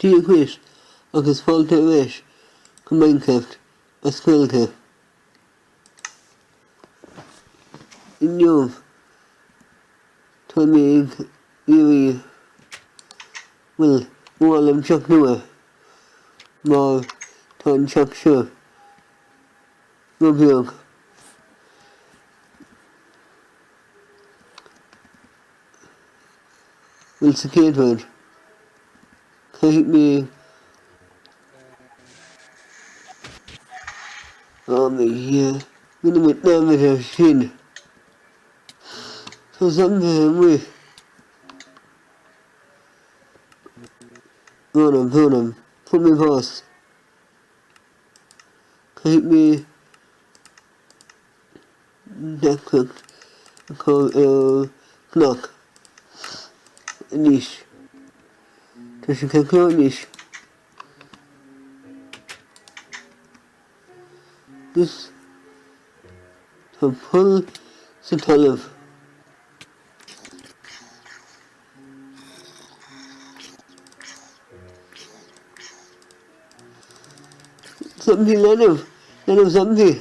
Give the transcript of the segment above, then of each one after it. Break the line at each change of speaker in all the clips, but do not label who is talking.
Dia dhuit agus fáilte ar ais go Minecraft as Gaeilge. Inniu tá mé ag iarraidh, bhuel, ba mhaith liom teach nua mar tá an teach seo ró-bheag. Bhuel sa chéad rud, caithfidh mé Oh mo Dhia, rinne mé dearmad air sin. Tá zombaithe amuigh. Brón orm, brón orm, fuair mé bás. Caithfidh mé deacracht a chur ar chnoc anois. Tá sé ceart go leor anois. Agus tá poll sa talamh. Zombie leanbh, leanbh zombie.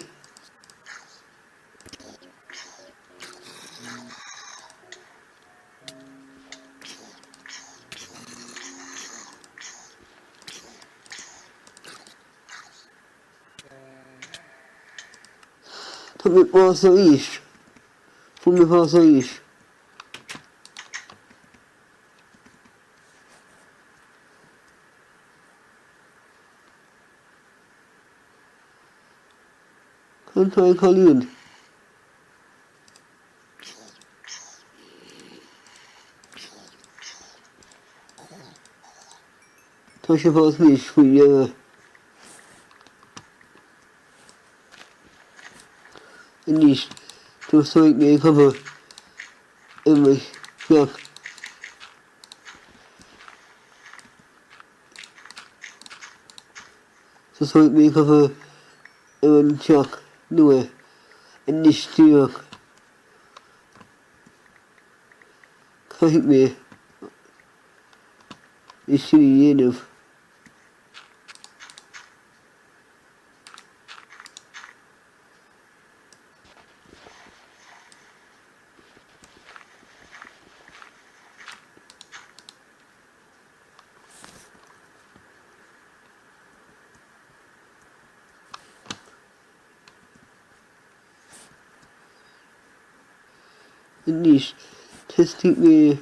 Tá mé fás arís. Fuair mé bás arís. Cad tá ag cailín? Tá sé fós anois faoi dheireadh. Anois tosóidh mé ag obair ar mo theach. Tosóidh mé ag obair ar an teach nua anois díreach. Caithfidh mé é sin a dhéanamh. Anois, testfaidh mé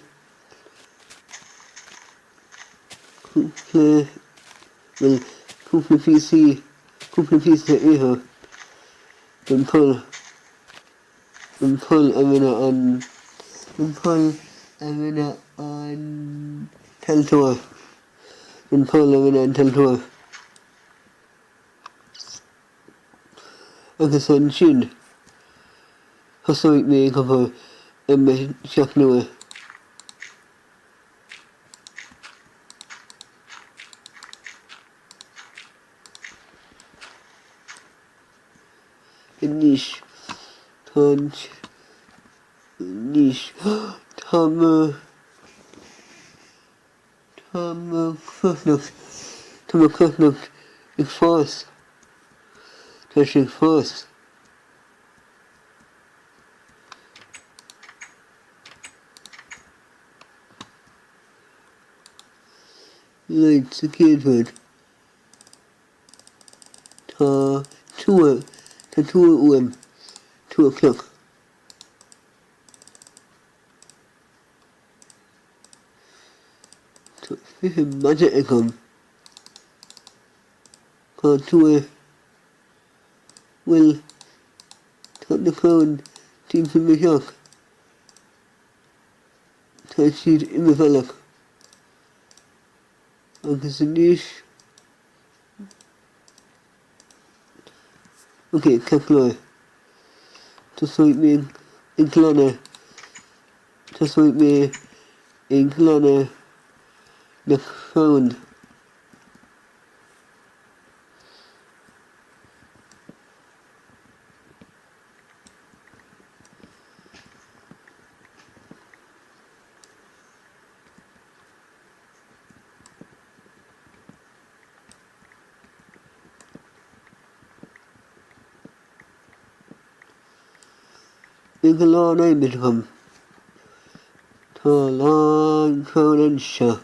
cúpla, bhuel, cúpla píosaí, cúpla píosa ithir don pholl, don pholl a rinne an, don pholl a rinne an teilteoir, don pholl a rinne an teilteoir. Agus ansin, tosóidh mé ag obair ar mo theach nua. Anois, tá an, anois, tá mo, Tá mo chruithneacht, tá mo chruithneacht ag fás, tá sé ag fás. Right, sa chéad rud, tá tua, tá tua uaim, tua cloch. Tá 20 maide agam. Tá tua, bhuel, tá na crainn timpeall mo theach. Tá siad i mo bhealach. Agus anois, ok, ceart go leor. Tosóidh mé ag glanadh. Tosóidh mé ag glanadh na crann. Beidh a lán adhmaid agam. Tá a lán crann anseo.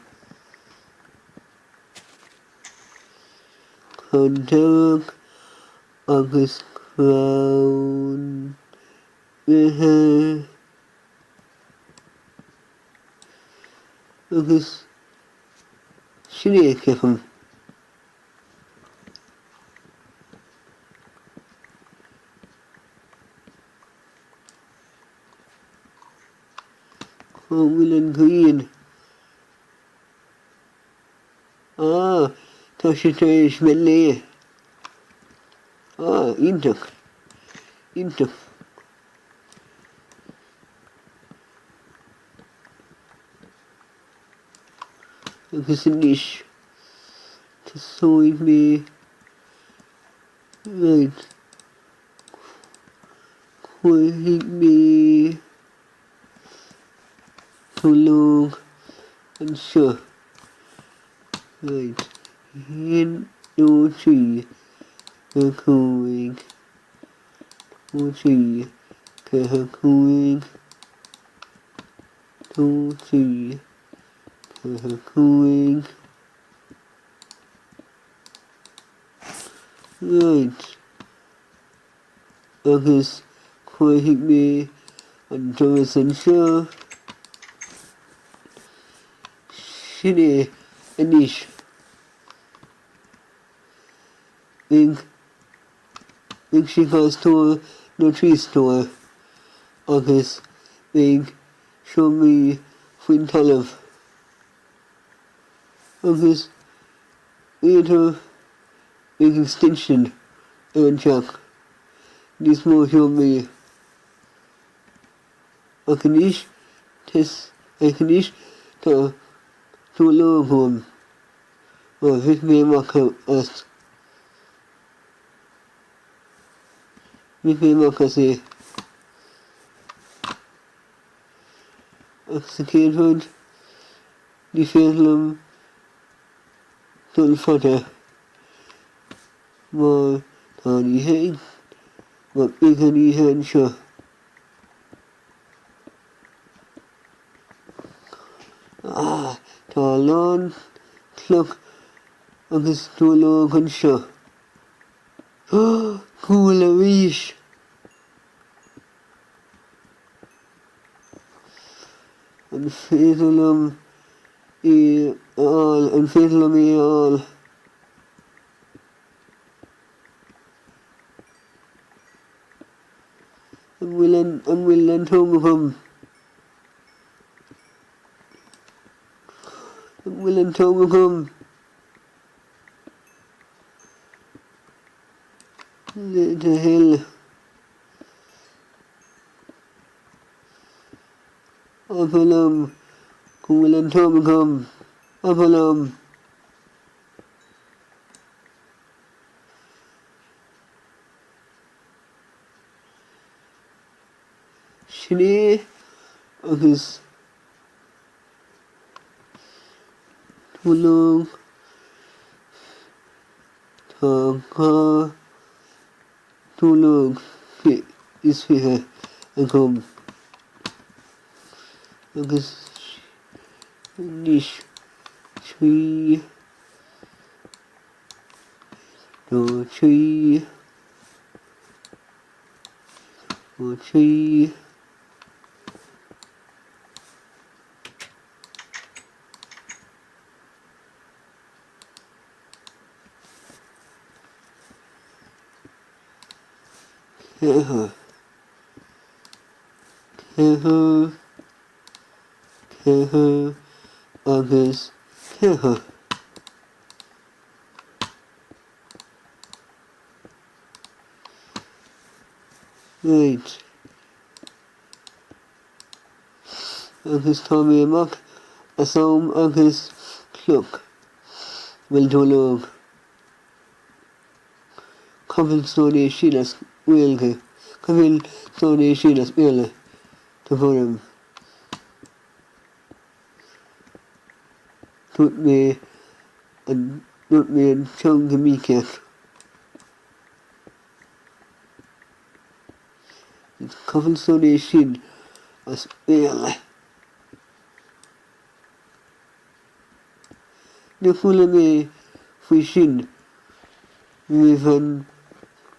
Crann dearg agus crann beithe agus sin é, ceapaim. Cá bhfuil an ghrian? Ah, tá sé tar éis meán lae. Ah, iontach. Iontach. Agus anois, tosóidh mé right. Cuirfidh mé tulóg anseo. Right. 1, 2, 3, 4, 5, 2, 3, 4, 5, 2, 3, 4, 5. Right. Agus cuirfidh mé an doras anseo. Sin é anois. Beidh, beidh sé dhá stór nó trí stór agus beidh seomraí faoin talamh. Agus b'fhéidir beidh extension ar an teach, níos mó seomraí. Ach anois, ach anois tá tulóg uaim mar thit mé amach as. Thit mé amach as é. Ach sa chéad rud, ní féidir liom dul fada mar tá an oíche ag, mar beidh an oíche anseo. Ah, tá a lán cloch agus tulóg anseo. Gual arís! An féidir liom é a fháil? An féidir liom é a fháil? An bhfuil an, an bhfuil an t-am agam? An bhfuil an t-am agam? Le do thoil. Abair liom go bhfuil an t-am agam. Abair liom. Sin é agus tulóg tá dhá tulóg is fiche agam agus anois 3 2 3 2 3 4 4 4 agus 4. Right. Agus tá mé amach as am agus cloch. Bhuel tulóg. Cobblestone é sin as Gaeilge. Cobblestone é sin as Béarla. Tá brón orm. Dúirt mé an dúirt mé an teanga mícheart. Is cobblestone é sin as Béarla. Níor chuala mé faoi sin roimh an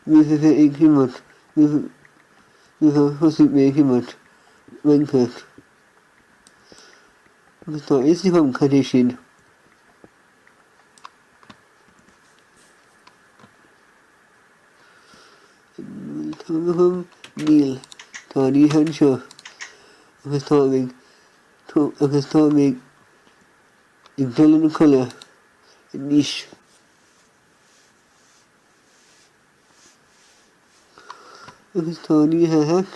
roimh a bheith ag imirt roimh roimh ar thosaigh mé ag imirt Minecraft. Agus tá a fhios agam cad é sin. An bhfuil t-am agam? Níl. Tá an oíche anseo agus táim ag agus táim ag dul ina codladh anois. Agus tá an oíche thart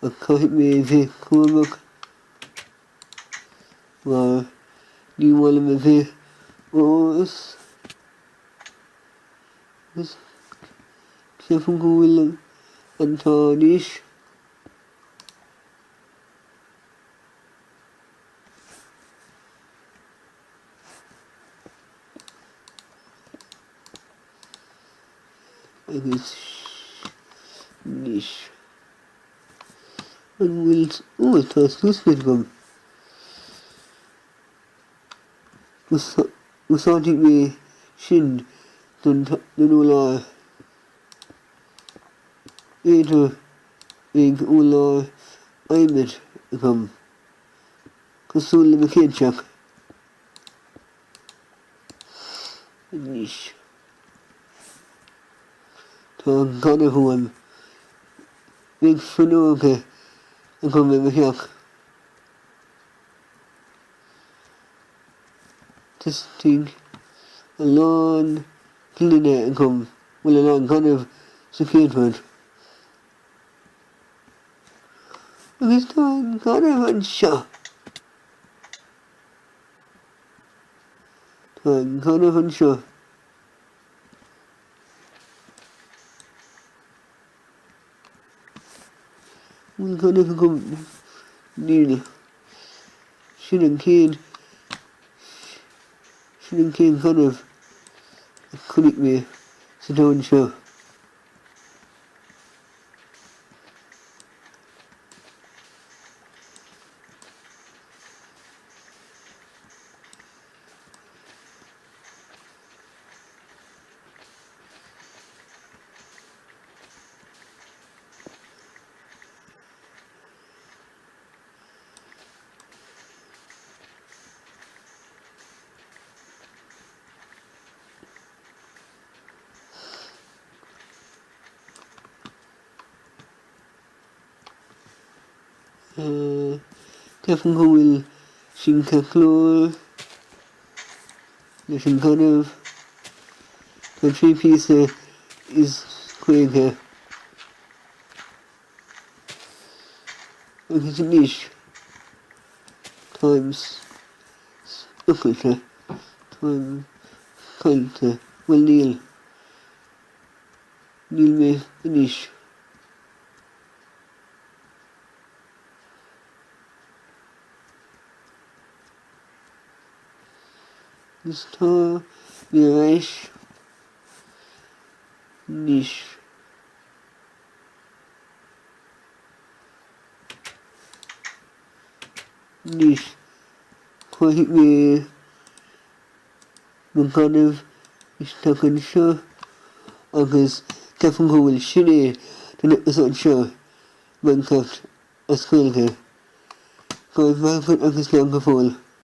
ach caithfidh mé a bheith cúramach mar ní maith liom a bheith os Agus ceapaim go bhfuil an t-ádh anois. Agus anois. An bhfuil, ó tá sluasaid agam. Úsáidfidh mé sin don urlár. B'fhéidir beidh urlár adhmaid agam, cosúil le mo chéad teach. Anois, tá gaineamh uaim. Beidh fuinneoga agam i mo theach. Theastaigh a lán gloine agam, bhuel a lán gainimh sa chéad rud. Agus tá an gaineamh anseo. Tá an gaineamh anseo. Bhfuil gaineamh agam? Níl. Sin an chéad, sin an chéad ghaineamh a chonaic mé sa domhan seo. Ceapaim go bhfuil sin ceart go leor leis an gaineamh. Tá 3 píosa is 50. Agus anois táim streachailte, táim caillte, bhuel níl, níl mé anois. Agus tá mé ar ais anois. Anois, cuirfidh mé mo ghaineamh isteach anseo agus ceapaim go bhfuil sin é don eipeasóid seo, Minecraft as Gaeilge. Go raibh maith agat agus slán go fóill.